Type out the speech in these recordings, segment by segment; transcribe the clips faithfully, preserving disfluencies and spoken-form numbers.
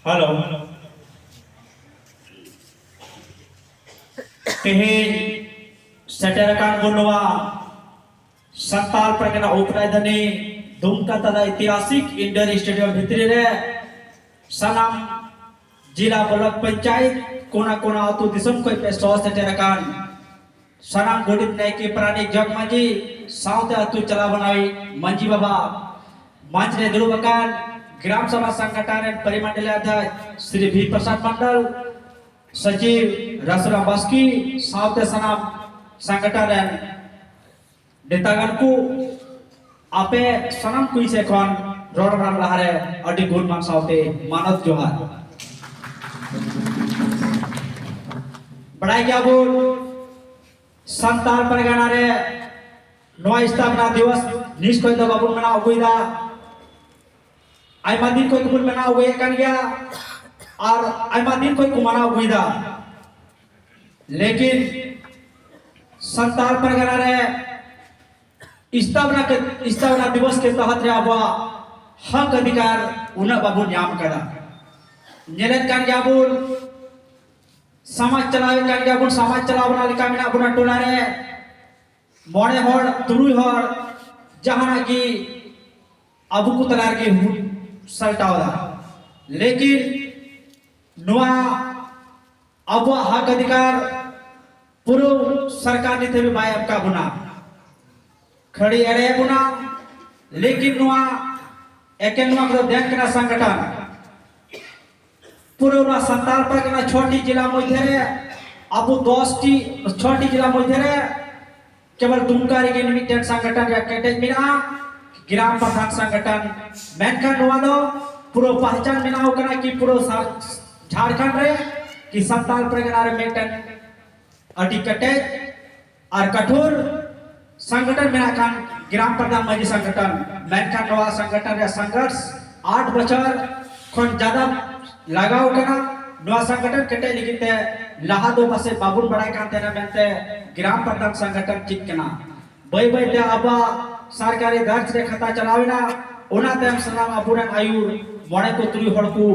Hello, ᱛᱮᱦᱮᱧ ᱥᱮᱴᱮᱨ ᱟᱠᱟᱱ ᱵᱚᱱ ᱱᱚᱣᱟ ᱥᱟᱱᱛᱟᱲ ᱯᱟᱨᱜᱟᱱᱟ ᱩᱯᱨᱟᱡᱽᱫᱷᱟᱱᱤ ᱫᱩᱢᱠᱟ ᱛᱟᱞᱟ ᱤᱛᱤᱦᱟᱥᱤᱠ ᱤᱱᱰᱳᱨ ᱥᱴᱮᱰᱤᱭᱟᱢ ᱵᱷᱤᱛᱨᱤ ᱨᱮ ᱥᱟᱱᱟᱢ ᱡᱤᱞᱟ ᱵᱞᱚᱠ ᱯᱚᱧᱪᱟᱭᱮᱛ ᱠᱚᱱᱟ ᱠᱚᱱᱟ ᱟᱹᱛᱩ ᱫᱤᱥᱚᱢ ᱠᱷᱚᱱ ᱯᱮ ᱥᱚᱦᱚᱨ ᱥᱮᱴᱮᱨ ᱟᱠᱟᱱ ᱥᱟᱱᱟᱢ ᱜᱚᱰᱮᱛ, ᱱᱟᱭᱠᱮ, ᱯᱟᱨᱟᱱᱤᱠ, ᱡᱚᱜᱽ ᱢᱟᱹᱡᱷᱤ ᱥᱟᱶᱛᱮ ᱟᱹᱛᱩ ᱪᱟᱞᱟᱣ ᱵᱚᱱᱟᱣᱤᱡ ᱢᱟᱹᱡᱷᱤ ᱵᱟᱵᱟ, ᱢᱚᱧᱪ ᱨᱮ ᱫᱩᱲᱩᱵ ᱟᱠᱟᱱ ᱜᱨᱟᱢ ᱥᱚᱵᱷᱟ ᱥᱚᱝᱜᱚᱴᱷᱚᱱ ᱨᱮᱱ ᱯᱚᱨᱤᱢᱚᱱᱰᱚᱞ ᱚᱫᱷᱭᱚᱠᱥ ᱥᱨᱤ ᱵᱷᱤ ᱯᱨᱚᱥᱟᱫᱽ ᱢᱚᱱᱰᱚᱞ, ᱥᱚᱪᱤᱵᱽ ᱨᱟᱥᱩᱨᱟᱢ ᱵᱟᱥᱠᱮ ᱥᱟᱶᱛᱮ ᱥᱟᱱᱟᱢ ᱥᱚᱝᱜᱚᱴᱷᱚᱱ ᱨᱮᱱ ᱱᱮᱛᱟᱜᱟᱱ ᱠᱚ, ᱟᱯᱮ ᱥᱟᱱᱟᱢ ᱠᱚ ᱥᱮᱫ ᱠᱷᱚᱱ ᱨᱚᱲ ᱢᱟᱲᱟᱝ ᱞᱟᱦᱟᱨᱮ ᱟᱹᱰᱤ ᱜᱩᱱᱢᱟᱱ ᱥᱟᱶᱛᱮ ᱢᱟᱱᱚᱛ ᱡᱚᱦᱟᱨ᱾ ᱵᱟᱲᱟᱭ ᱜᱮᱭᱟᱵᱚᱱ, ᱥᱟᱱᱛᱟᱲ ᱯᱟᱨᱜᱟᱱᱟ ᱨᱮ ᱱᱚᱣᱟ ᱥᱛᱷᱟᱯᱚᱱᱟ ᱫᱤᱵᱚᱥ ᱱᱤᱥ ᱠᱷᱚᱱ ᱫᱚ ᱵᱟᱵᱚᱱ ᱢᱟᱱᱟᱣ ᱟᱹᱜᱩᱭᱮᱫᱟ, ᱟᱭᱢᱟ ᱫᱤᱱ ᱠᱷᱚᱱ ᱜᱮᱵᱚᱱ ᱢᱟᱱᱟᱣ ᱟᱹᱜᱩᱭᱮᱫ ᱠᱟᱱ ᱜᱮᱭᱟ ᱟᱨ ᱟᱭᱢᱟ ᱫᱤᱱ ᱠᱷᱚᱱ ᱠᱚ ᱢᱟᱱᱟᱣ ᱟᱹᱜᱩᱭᱮᱫᱟ, ᱞᱮᱠᱤᱱ ᱥᱟᱱᱛᱟᱲ ᱯᱟᱨᱜᱟᱱᱟ ᱨᱮ ᱥᱛᱷᱟᱯᱚᱱᱟ ᱠᱮ, ᱥᱛᱷᱟᱯᱚᱱᱟ ᱫᱤᱵᱚᱥ ᱠᱮ ᱛᱟᱦᱟᱛ ᱨᱮ ᱟᱵᱚᱣᱟᱜ ᱦᱚᱠ ᱚᱫᱷᱤᱠᱟᱨ ᱩᱱᱟᱹᱜ ᱵᱟᱵᱚᱱ ᱧᱟᱢ ᱟᱠᱟᱫᱟ᱾ ᱧᱮᱞᱮᱫ ᱠᱟᱱ ᱜᱮᱭᱟᱵᱚᱱ, ᱥᱚᱢᱟᱡᱽ ᱪᱟᱞᱟᱣᱮᱫ ᱠᱟᱱ ᱜᱮᱭᱟᱵᱚᱱ, ᱥᱚᱢᱟᱡᱽ ᱪᱟᱞᱟᱣ ᱵᱚᱱᱟ ᱞᱮᱠᱟ ᱢᱮᱱᱟᱜ ᱵᱚᱱᱟ ᱴᱚᱞᱟ ᱨᱮ, ᱢᱚᱬᱮ ᱦᱚᱲ ᱛᱩᱨᱩᱭ ᱦᱚᱲ ᱡᱟᱦᱟᱱᱟᱜ ᱜᱮ ᱟᱵᱚ ᱠᱚ ᱛᱟᱞᱟ ᱨᱮᱜᱮ ᱦᱩᱭ ᱥᱟᱞᱴᱟᱣ ᱮᱫᱟ, ᱞᱮᱠᱤᱱ ᱱᱚᱣᱟ ᱟᱵᱚᱣᱟᱜ ᱦᱚᱠ ᱚᱫᱷᱤᱠᱟᱨ ᱯᱩᱨᱟᱹ ᱥᱚᱨᱠᱟᱨ ᱱᱤᱛ ᱦᱟᱹᱵᱤᱡ ᱵᱟᱭ ᱮᱢ ᱟᱠᱟᱫ ᱵᱚᱱᱟ᱾ ᱠᱷᱟᱹᱲᱤ ᱮᱲᱮ ᱵᱚᱱᱟ, ᱞᱮᱠᱤᱱ ᱱᱚᱣᱟ ᱮᱠᱮᱱ ᱱᱚᱣᱟ ᱠᱚᱫᱚ ᱵᱮᱝᱠ ᱠᱟᱱᱟ ᱥᱚᱝᱜᱚᱴᱷᱚᱱ᱾ ᱯᱩᱨᱟᱹ ᱱᱚᱣᱟ ᱥᱟᱱᱛᱟᱲ ᱯᱟᱨᱜᱟᱱᱟ ᱪᱷᱚᱴᱤ ᱡᱮᱞᱟ ᱢᱚᱫᱽᱫᱷᱮ ᱨᱮ, ᱟᱵᱚ ᱫᱚᱥ ᱴᱤ, ᱪᱷᱚᱴᱤ ᱡᱮᱞᱟ ᱢᱚᱫᱽᱫᱷᱮ ᱨᱮ ᱠᱮᱵᱚᱞ ᱫᱩᱢᱠᱟ ᱨᱮᱜᱮ ᱢᱤᱫᱴᱮᱱ ᱥᱚᱝᱜᱚᱴᱷᱚᱱ ᱨᱮᱭᱟᱜ ᱠᱮᱴᱮᱡ ᱢᱮᱱᱟᱜᱼᱟ, ᱜᱨᱟᱢ ᱯᱨᱚᱫᱷᱟᱱ ᱥᱚᱝᱜᱚᱴᱷᱚᱱ᱾ ᱢᱮᱱᱠᱷᱟᱱ ᱱᱚᱣᱟ ᱫᱚ ᱯᱩᱨᱟᱹ ᱯᱟᱦᱪᱟᱱ ᱵᱮᱱᱟᱣ ᱠᱟᱱᱟ ᱠᱤ ᱯᱩᱨᱟᱹ ᱥᱟᱨ-, ᱡᱷᱟᱲᱠᱷᱚᱸᱰ ᱨᱮ ᱠᱤ ᱥᱟᱱᱛᱟᱲ ᱯᱟᱨᱜᱟᱱᱟ ᱨᱮ ᱢᱤᱫᱴᱮᱱ ᱟᱹᱰᱤ ᱠᱮᱴᱮᱡ ᱟᱨ ᱠᱟᱴᱷᱳᱨ ᱥᱚᱝᱜᱚᱴᱷᱚᱱ ᱢᱮᱱᱟᱜ ᱠᱷᱟᱱ ᱜᱨᱟᱢ ᱯᱨᱚᱫᱷᱟᱱ ᱢᱟᱹᱡᱷᱤ ᱥᱚᱝᱜᱚᱴᱷᱚᱱ, ᱢᱮᱱᱠᱷᱟᱱ ᱱᱚᱣᱟ ᱥᱚᱝᱜᱚᱴᱷᱚᱱ ᱨᱮᱭᱟᱜ ᱥᱚᱝᱜᱷᱚᱨᱥ ᱟᱴ ᱵᱚᱪᱷᱚᱨ ᱠᱷᱚᱱ ᱡᱟᱫᱟ ᱞᱟᱜᱟᱣ ᱠᱟᱱᱟ᱾ ᱱᱚᱣᱟ ᱥᱚᱝᱜᱚᱴᱷᱚᱱ ᱠᱮᱴᱮᱡ ᱞᱟᱹᱜᱤᱫ ᱛᱮ ᱞᱟᱦᱟ ᱫᱚ ᱯᱟᱥᱮᱡ ᱵᱟᱵᱚᱱ ᱵᱟᱲᱟᱭ ᱠᱟᱱ ᱛᱟᱦᱮᱱᱟ ᱢᱮᱱᱛᱮ ᱜᱨᱟᱢ ᱯᱨᱚᱫᱷᱟᱱ ᱥᱚᱝᱜᱚᱴᱷᱚᱱ ᱪᱮᱫ ᱠᱟᱱᱟ᱾ ᱵᱟᱹᱭ ᱵᱟᱹᱭ ᱛᱮ ᱟᱵᱚᱣᱟᱜ ᱥᱚᱨᱠᱟᱨᱤ ᱫᱟᱨᱡᱽ ᱨᱮ ᱠᱷᱟᱛᱟ ᱪᱟᱞᱟᱣ ᱮᱱᱟ᱾ ᱚᱱᱟ ᱛᱟᱭᱚᱢ ᱥᱟᱱᱟᱢ ᱟᱵᱚᱨᱮᱱ ᱟᱭᱩᱨ ᱢᱚᱬᱮ ᱠᱚ ᱛᱩᱨᱩᱭ ᱦᱚᱲ ᱠᱚ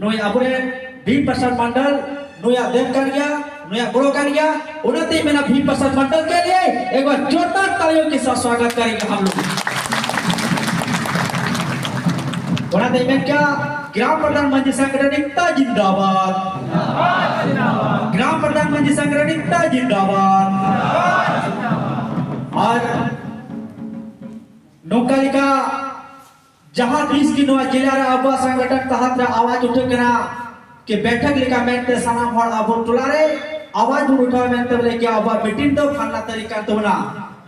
ᱱᱩᱭ ᱟᱵᱚᱨᱮᱱ ᱵᱷᱤᱢ ᱯᱨᱚᱥᱟᱫᱽ ᱢᱚᱱᱰᱚᱞ ᱱᱩᱭᱟᱜ ᱫᱮᱱ ᱠᱟᱱ ᱜᱮᱭᱟ, ᱱᱩᱭᱟᱜ ᱜᱚᱲᱚ ᱠᱟᱱ ᱜᱮᱭᱟ᱾ ᱚᱱᱟᱛᱮ ᱢᱮᱱᱟ ᱵᱷᱤᱢ ᱯᱨᱚᱥᱟᱫᱽ ᱢᱚᱱᱰᱚᱞ ᱠᱮ ᱞᱤᱭᱮ ᱮᱠ ᱵᱟᱨ ᱡᱳᱨᱫᱟᱨ ᱛᱟᱞᱤᱭᱳ ᱠᱮ ᱥᱟᱛᱷ ᱥᱣᱟᱜᱚᱛ ᱠᱟᱨᱮᱸᱜᱮ ᱦᱟᱢ ᱞᱳᱜ᱾ ᱚᱱᱟᱛᱮ ᱢᱮᱱ ᱠᱮᱭᱟ ᱜᱨᱟᱢ ᱯᱨᱚᱫᱷᱟᱱ ᱢᱟᱹᱡᱷᱤ ᱥᱚᱝᱜᱚᱴᱷᱚᱱ ᱮᱠᱛᱟ ᱡᱤᱱᱫᱟᱵᱟᱫ, ᱜᱨᱟᱢ ᱯᱨᱚᱫᱷᱟᱱ ᱢᱟᱹᱡᱷᱤ ᱥᱚᱝᱜᱚᱴᱷᱚᱱ ᱮᱠᱛᱟ ᱡᱤᱱᱫᱟᱵᱟᱫ᱾ ᱟᱨ ᱱᱚᱝᱠᱟ ᱞᱮᱠᱟ ᱡᱟᱦᱟᱸ ᱛᱤᱥ ᱜᱮ ᱱᱚᱣᱟ ᱡᱮᱞᱟ ᱨᱮ ᱟᱵᱚᱣᱟᱜ ᱥᱚᱝᱜᱚᱴᱷᱚᱱ ᱛᱟᱦᱟᱛ ᱨᱮ ᱟᱣᱟᱡ ᱩᱴᱷᱟᱹᱜ ᱠᱟᱱᱟ ᱠᱤ ᱵᱮᱴᱷᱚᱠ ᱞᱮᱠᱟ ᱢᱮᱱᱛᱮ ᱥᱟᱱᱟᱢ ᱦᱚᱲ ᱟᱵᱚ ᱴᱚᱞᱟ ᱨᱮ ᱟᱣᱟᱡ ᱵᱚᱱ ᱩᱴᱷᱟᱹᱣᱟ ᱢᱮᱱᱛᱮ ᱵᱚᱞᱮ ᱠᱤ ᱟᱵᱚᱣᱟᱜ ᱢᱤᱴᱤᱝ ᱫᱚ ᱯᱷᱟᱞᱱᱟ ᱛᱟᱹᱨᱤᱠᱷ ᱠᱟᱱ ᱛᱟᱵᱚᱱᱟ,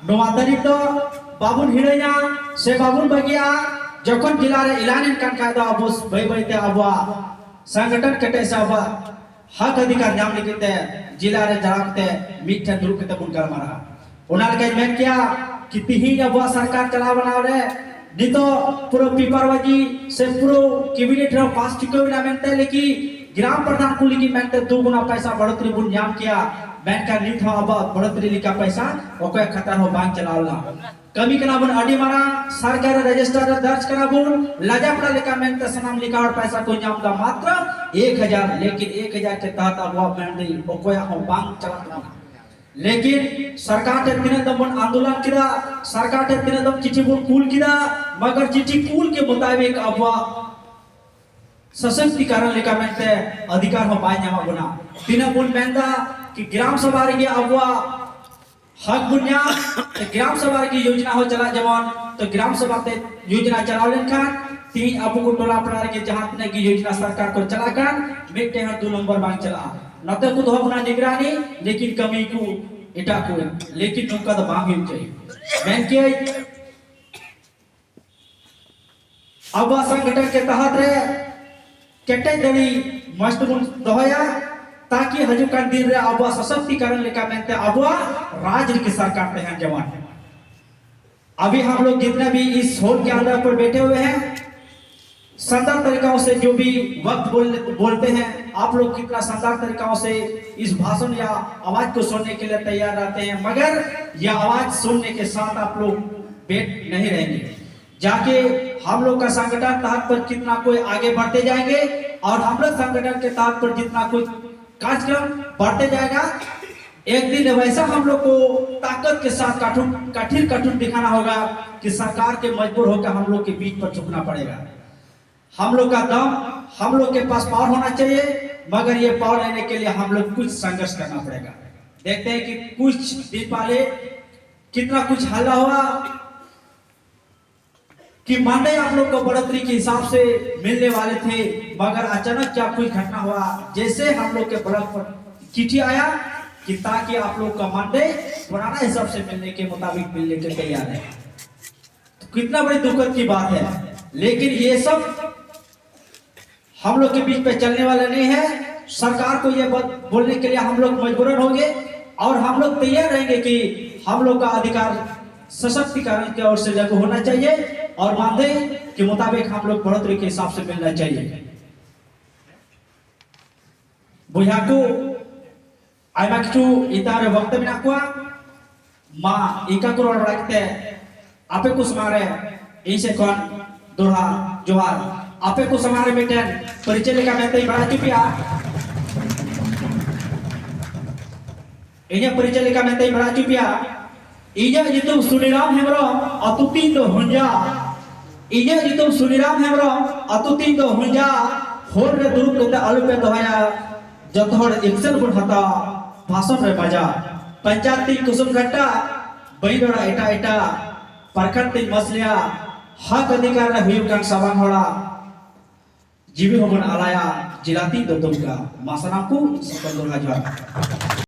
ᱱᱚᱣᱟ ᱛᱟᱹᱨᱤᱠᱷ ᱫᱚ ᱵᱟᱵᱚᱱ ᱦᱤᱲᱤᱧᱟ ᱥᱮ ᱵᱟᱵᱚᱱ ᱵᱟᱹᱜᱤᱭᱟ᱾ ᱡᱚᱠᱷᱚᱱ ᱡᱮᱞᱟ ᱨᱮ ᱮᱞᱟᱱ ᱮᱱ ᱠᱟᱱ ᱠᱷᱟᱡ ᱫᱚ ᱟᱵᱚ ᱵᱟᱹᱭ ᱵᱟᱹᱭ ᱛᱮ ᱟᱵᱚᱣᱟᱜ ᱥᱚᱝᱜᱚᱴᱷᱚᱱ ᱠᱮᱴᱮᱡ ᱥᱮ ᱟᱵᱚᱣᱟᱜ ᱦᱚᱠ ᱚᱫᱷᱤᱠᱟᱨ ᱧᱟᱢ ᱞᱟᱹᱜᱤᱫ ᱛᱮ ᱡᱮᱞᱟ ᱨᱮ ᱡᱟᱣᱨᱟ ᱠᱟᱛᱮ ᱢᱤᱫ ᱴᱷᱮᱱ ᱫᱩᱲᱩᱵ ᱠᱟᱛᱮ ᱵᱚᱱ ᱜᱟᱞᱢᱟᱨᱟᱜᱼᱟ᱾ ᱚᱱᱟ ᱞᱮᱠᱟᱧ ᱢᱮᱱ ᱠᱮᱭᱟ ᱠᱤ ᱛᱤᱦᱤᱧ ᱟᱵᱚᱣᱟᱜ ᱥᱚᱨᱠᱟᱨ ᱪᱟᱞᱟᱣ ᱵᱟᱱᱟᱣ ᱨᱮ ᱱᱤᱛᱚᱜ ᱯᱩᱨᱟᱹ ᱯᱮᱯᱟᱨ ᱵᱟᱡᱤ ᱥᱮ ᱯᱩᱨᱟᱹ ᱠᱮᱵᱤᱱᱮᱴ ᱨᱮ ᱯᱟᱥ ᱪᱩᱠᱟᱹᱣ ᱮᱱᱟ ᱢᱮᱱᱛᱮ ᱞᱮᱠᱤ ᱜᱨᱟᱢ ᱯᱨᱚᱫᱷᱟᱱ ᱠᱚ ᱞᱟᱹᱜᱤᱫ ᱢᱮᱱᱛᱮ ᱫᱩ ᱜᱩᱱᱟ ᱯᱚᱭᱥᱟ ᱵᱟᱹᱲᱛᱤ ᱵᱚᱱ ᱧᱟᱢ ᱠᱮᱭᱟ, ᱢᱮᱱᱠᱷᱟᱱ ᱱᱤᱛ ᱦᱚᱸ ᱟᱵᱚᱣᱟᱜ ᱵᱟᱹᱲᱛᱤ ᱞᱮᱠᱟ ᱯᱚᱭᱥᱟ ᱚᱠᱚᱭᱟᱜ ᱠᱷᱟᱛᱟ ᱨᱮᱦᱚᱸ ᱵᱟᱝ ᱪᱟᱞᱟᱣ ᱞᱮᱱᱟ᱾ ᱠᱟᱹᱢᱤ ᱠᱟᱱᱟ ᱵᱚᱱ ᱟᱹᱰᱤ ᱢᱟᱨᱟᱝ ᱥᱚᱨᱠᱟᱨ ᱨᱮ ᱨᱮᱡᱤᱥᱴᱟᱨ ᱨᱮ ᱫᱟᱨᱡᱽ ᱠᱟᱱᱟ ᱵᱚᱱ, ᱞᱟᱡᱟᱯᱟᱲᱟ ᱞᱮᱠᱟ ᱢᱮᱱᱛᱮ ᱥᱟᱱᱟᱢ ᱞᱮᱠᱟ ᱦᱚᱲ ᱯᱚᱭᱥᱟ ᱠᱚ ᱧᱟᱢ ᱮᱫᱟ ᱢᱟᱛᱨᱚ ᱮᱠ ᱦᱟᱡᱟᱨ, ᱞᱮᱠᱤᱱ ᱮᱠ ᱦᱟᱡᱟᱨ ᱠᱮ ᱛᱟᱦᱟᱛ ᱟᱵᱚᱣᱟᱜ ᱢᱮᱱᱫᱟᱹᱧ ᱚᱠᱚᱭᱟᱜ ᱦᱚᱸ ᱵᱟᱝ ᱪᱟᱞᱟᱜ ᱠᱟᱱᱟ᱾ ᱞᱮᱠᱤᱱ ᱥᱚᱨᱠᱟᱨ ᱴᱷᱮᱱ ᱛᱤᱱᱟᱹᱜ ᱫᱚᱢ ᱵᱚᱱ ᱟᱱᱫᱳᱞᱚᱱ ᱠᱮᱫᱟ, ᱥᱚᱨᱠᱟᱨ ᱴᱷᱮᱱ ᱛᱤᱱᱟᱹᱜ ᱫᱚᱢ ᱪᱤᱴᱷᱤ ᱵᱚᱱ ᱠᱩᱞ ᱠᱮᱫᱟ, ᱢᱟᱜᱟᱨ ᱪᱤᱴᱷᱤ ᱠᱩᱞ ᱠᱮ ᱢᱩᱛᱟᱵᱤᱠ ᱟᱵᱚᱣᱟᱜ ᱥᱚᱥᱚᱠᱛᱤᱠᱟᱨᱚᱱ ᱞᱮᱠᱟ ᱢᱮᱱᱛᱮ ᱚᱫᱷᱤᱠᱟᱨ ᱦᱚᱸ ᱵᱟᱭ ᱧᱟᱢᱚᱜ ᱵᱚᱱᱟ᱾ ᱛᱤᱱᱟᱹᱜ ᱵᱚᱱ ᱢᱮᱱᱫᱟ ᱠᱤ ᱜᱨᱟᱢ ᱥᱚᱵᱷᱟ ᱨᱮᱜᱮ ᱟᱵᱚᱣᱟᱜ ᱦᱚᱠ ᱵᱚᱱ ᱧᱟᱢ, ᱛᱚ ᱜᱨᱟᱢ ᱥᱚᱵᱷᱟ ᱨᱮᱜᱮ ᱭᱳᱡᱽᱱᱟ ᱦᱚᱸ ᱪᱟᱞᱟᱜ ᱡᱮᱢᱚᱱ, ᱛᱚ ᱜᱨᱟᱢ ᱥᱚᱵᱷᱟ ᱛᱮ ᱭᱳᱡᱽᱱᱟ ᱪᱟᱞᱟᱣ ᱞᱮᱱᱠᱷᱟᱱ ᱛᱤᱦᱤᱧ ᱟᱵᱚ ᱠᱚ ᱴᱚᱞᱟ ᱯᱟᱲᱟ ᱨᱮᱜᱮ ᱡᱟᱦᱟᱸ ᱛᱤᱱᱟᱹᱜ ᱜᱮ ᱭᱳᱡᱽᱱᱟ ᱥᱚᱨᱠᱟᱨ ᱠᱚ ᱪᱟᱞᱟᱜ ᱠᱟᱱ ᱢᱤᱫᱴᱮᱱ ᱦᱚᱸ ᱫᱩ ᱱᱚᱢᱵᱚᱨ ᱵᱟᱝ ᱪᱟᱞᱟᱜᱼᱟ᱾ ᱱᱚᱛᱮ ᱠᱚ ᱫᱚᱦᱚ ᱵᱚᱱᱟ ᱱᱤᱜᱨᱟᱱᱤ, ᱞᱮᱠᱤᱱ ᱠᱟᱹᱢᱤ ᱠᱚ ᱮᱴᱟᱜ ᱠᱚ, ᱞᱮᱠᱤᱱ ᱱᱚᱝᱠᱟ ᱫᱚ ᱵᱟᱝ ᱦᱩᱭᱩᱜ ᱪᱟᱹᱦᱤᱭᱮ᱾ ᱢᱮᱱ ᱠᱮᱫ ᱟᱵᱚᱣᱟᱜ ᱥᱚᱝᱜᱚᱴᱷᱚᱱ ᱠᱮ ᱛᱟᱦᱟᱛ ᱨᱮ ᱠᱮᱴᱮᱡ ᱫᱟᱲᱮ ᱢᱚᱡᱽ ᱛᱮᱵᱚᱱ ᱫᱚᱦᱚᱭᱟ, ᱛᱟᱠᱤ ᱦᱤᱡᱩᱜ ᱠᱟᱱ ᱫᱤᱱ ᱨᱮ ᱟᱵᱚᱣᱟᱜ ᱥᱚᱥᱚᱠᱛᱤᱠᱟᱨᱚᱱ ᱞᱮᱠᱟ ᱢᱮᱱᱛᱮ ᱟᱵᱚᱣᱟᱜ ᱨᱟᱡᱽ ᱨᱮᱜᱮ ᱥᱚᱨᱠᱟᱨ ᱛᱟᱦᱮᱱ ᱡᱮᱢᱚᱱ᱾ अभी हम लोग जितने भी इस हॉल के अंदर पर बैठे हुए हैं, शानदार तरीकाओं से जो भी वक्त बोल, बोलते हैं, आप लोग कितना शानदार तरीकाओं से इस भाषण या आवाज को सुनने के लिए तैयार रहते हैं, मगर यह आवाज सुनने के साथ आप लोग पेट नहीं रहेंगे। जाके हम लोग का संगठन तहत पर कितना कोई आगे बढ़ते जाएंगे और हम लोग संगठन के तहत पर जितना कुछ कार्यक्रम बढ़ते जाएगा, एक दिन वैसा हम लोग को ताकत के साथ कठिन कठिन कठिन दिखाना होगा कि सरकार के मजबूर होकर हम लोग के बीच पर झुकना पड़ेगा। हम लोग का दम, हम लोग के पास पावर होना चाहिए, मगर ये पावर लेने के लिए हम लोग कुछ संघर्ष करना पड़ेगा। देखते हैं कि कुछ दिन पहले कितना कुछ हल्ला हुआ कि मानदेय आप लोग को बढ़ोतरी के हिसाब से मिलने वाले थे, मगर अचानक क्या कुछ घटना हुआ, जैसे हम लोग के ब्लॉक पर चिट्ठी आया कि ताकि आप लोग का मानदेय पुराना हिसाब से मिलने के मुताबिक मिलने के तैयार है। तो कितना बड़ी दुखद की बात है, लेकिन ये सब हम लोग के बीच पे चलने वाला नहीं है। सरकार को ये बात बोलने के लिए हम लोग मजबूरन होंगे और हम लोग तैयार रहेंगे कि हम लोग का अधिकार सशक्तिकरण की ओर से लागू होना चाहिए और मानदेय के मुताबिक हम लोग बढ़ोतरी के हिसाब से मिलना चाहिए। बुझाकू ᱟᱭᱢᱟ ᱠᱤᱪᱷᱩ ᱮᱴᱟᱜ ᱨᱮ ᱵᱚᱠᱛᱟ ᱢᱮᱱᱟᱜ ᱠᱚᱣᱟ᱾ ᱢᱟ ᱤᱱᱠᱟ ᱠᱚ ᱨᱚᱲ ᱵᱟᱲᱟ ᱠᱟᱛᱮ ᱟᱯᱮ ᱠᱚ ᱥᱟᱢᱟᱝ ᱨᱮ ᱤᱧ ᱥᱮᱫ ᱠᱷᱚᱱ ᱫᱚᱦᱲᱟ ᱡᱚᱦᱟᱨ᱾ ᱟᱯᱮ ᱠᱚ ᱥᱟᱢᱟᱝ ᱨᱮ ᱢᱤᱫᱴᱮᱱ ᱯᱚᱨᱤᱪᱚᱭ ᱞᱮᱠᱟ ᱢᱮᱱᱛᱮᱧ ᱵᱟᱲᱟᱭ ᱦᱚᱪᱚ ᱯᱮᱭᱟ᱾ ᱤᱧᱟᱹᱜ ᱯᱚᱨᱤᱪᱚᱭ ᱞᱮᱠᱟ ᱢᱮᱱᱛᱮᱧ ᱵᱟᱲᱟᱭ ᱦᱚᱪᱚ ᱯᱮᱭᱟ᱾ ᱤᱧᱟᱹᱜ ᱧᱩᱛᱩᱢ ᱥᱩᱱᱤᱨᱟᱢ ᱦᱮᱢᱵᱨᱚᱢ, ᱟᱹᱛᱩ ᱛᱤᱧ ᱫᱚ ᱦᱩᱸᱡᱟ᱾ ᱤᱧᱟᱹᱜ ᱧᱩᱛᱩᱢ ᱥᱩᱱᱤᱨᱟᱢ ᱦᱮᱢᱵᱨᱚᱢ, ᱟᱹᱛᱩ ᱛᱤᱧ ᱫᱚ ᱦᱩᱸᱡᱟ᱾ ᱦᱚᱨ ᱨᱮ ᱫᱩᱲᱩᱵ ᱠᱟᱛᱮ ᱟᱞᱚᱯᱮ ᱫᱚᱦᱚᱭᱟ, ᱡᱚᱛᱚ ᱦᱚᱲ ᱮᱠᱥᱮᱱ ᱵᱚᱱ ᱦᱟᱛᱟᱣᱟ, ᱵᱷᱟᱥᱚᱱ ᱨᱮ ᱵᱟᱡᱟ᱾ ᱯᱚᱧᱪᱟᱭᱮᱛ ᱛᱤᱧ ᱠᱩᱥᱩᱢ ᱜᱷᱟᱴᱟ, ᱵᱟᱹᱧ ᱨᱚᱲᱟ ᱮᱴᱟᱜ ᱮᱴᱟᱜ᱾ ᱯᱟᱨᱠᱷᱟᱛ ᱛᱤᱧ ᱢᱟᱥᱞᱤᱭᱟ, ᱦᱚᱠ ᱚᱫᱷᱤᱠᱟᱨ ᱨᱮ ᱦᱩᱭᱩᱜ ᱠᱟᱱ ᱥᱟᱢᱟᱝ ᱦᱚᱲᱟ᱾ ᱡᱤᱣᱤ ᱦᱚᱸᱵᱚᱱ ᱟᱞᱟᱭᱟ, ᱡᱤᱞᱟᱛᱤ ᱫᱚ ᱫᱩᱢᱠᱟ᱾ ᱢᱟ ᱥᱟᱱᱟᱢ ᱠᱚ ᱥᱟᱹᱜᱩᱱ ᱫᱚᱦᱲᱟ ᱡᱚᱦᱟᱨ᱾